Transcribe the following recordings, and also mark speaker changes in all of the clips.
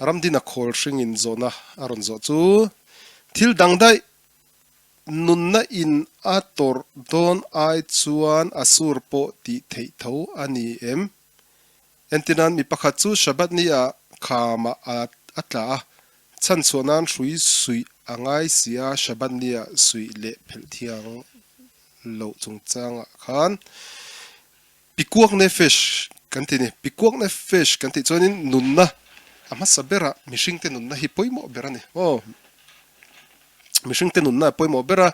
Speaker 1: Ramdina khawl hringin zawhna a rawn zawh chu thil dang daih nunna in a tawrh dawn ai chuan a sur pawh tih theih tho a ni em? Entinan mi pakhat chu Shabbat ni ah khamah a tla a, chhanchhuah nan hrui suih a ngai si a, Shabbat ni ah suih leh phelh thiang loh chungchangah khan Pikuak Nefesh kan ti ni. Pikuak Nefesh kan tih chuanin nunna a hmasa berah mihringte nunna hi pawimawh ber a ni. Aw, mihringte nunna a pawimawh ber a.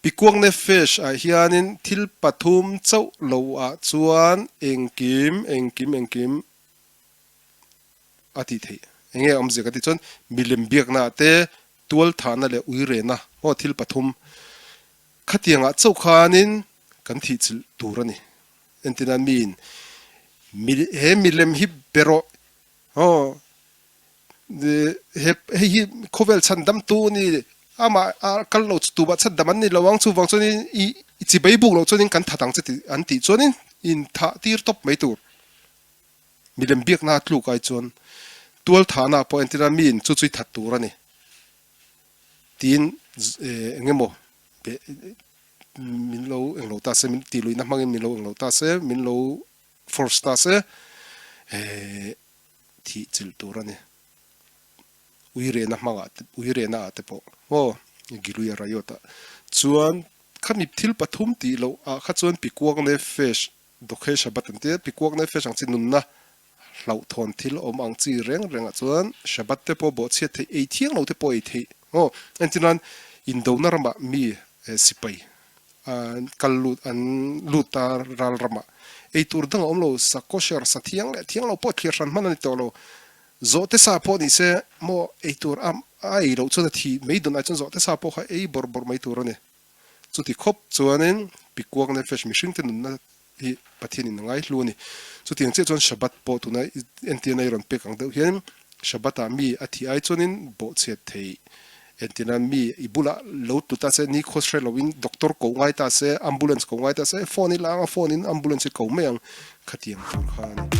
Speaker 1: Pikuak Nefesh ah hianin thil pathum chauh lo ah chuan engkim, engkim, engkim a tih theih. Enge awmzia kan tih chuan milem biakna ah te, tualthahna leh uirena, aw thil pathum Khatiangah chauh khanin kan thihchilh tur a ni. Entina miin mi he milem hi be rawh, aw he hei hi khawvel chhandamtu a ni, amah a kal lo chu tumah chhandam an ni lo ang, chuvang chuanin i chibei buk loh chuanin kan that ang che tih an tih chuanin inthah tir tawp mai tur. Milem biakna tluk ai chuan tualthahna pawh entina miin chu chu i that tur a ni. Tiin eng emaw min lo eng lo ta se, min tih luihna hmangin min lo eng lo ta se, min lo force ta se thih chilh tur a ni. Uirena hmangah te, uirena ah te pawh aw Giluia Riot ah chuan khami thil pathum tih loh ah kha chuan Pikuak Nefesh Dawkhe Shabbat an ti a, Pikuak Nefesh ang chi nunna Hlauhthawn thil awm ang chi reng rengah chuan Shabbat te pawh bawhchhiat theih, ei thiang lo te pawh ei theih. Aw, entirnan indona ramah mi sipai an kal lut, an lut ta ral ramah ei tur dang a awm lo, sa kosher, sa thiang leh thiang lo pawh thlir hran hman a ni tawh lo. Zawhte sa pawh ni se maw ei tur a a ei loh chuan a thi mai dawn ai chuan zawhte sa pawh kha ei bawrh bawrh mai tur a ni. Chuti khawp chuanin Pikuak Nefesh mihringte nunna hi Pathianin a ngaihlu a ni. Chutiang chiah chuan Shabbat pawh tuna entirna i rawn pek ang deuh hian Shabbat-ah mi a thih ai chuanin bawhchhiat theih entirna mi i bulah lo tlu ta se, nikhua hre loin doctor ko ngai ta se, ambulance ko ngai ta se, phone i la ang a, phone in ambulance i ko mai ang khatiang tur kha a ni.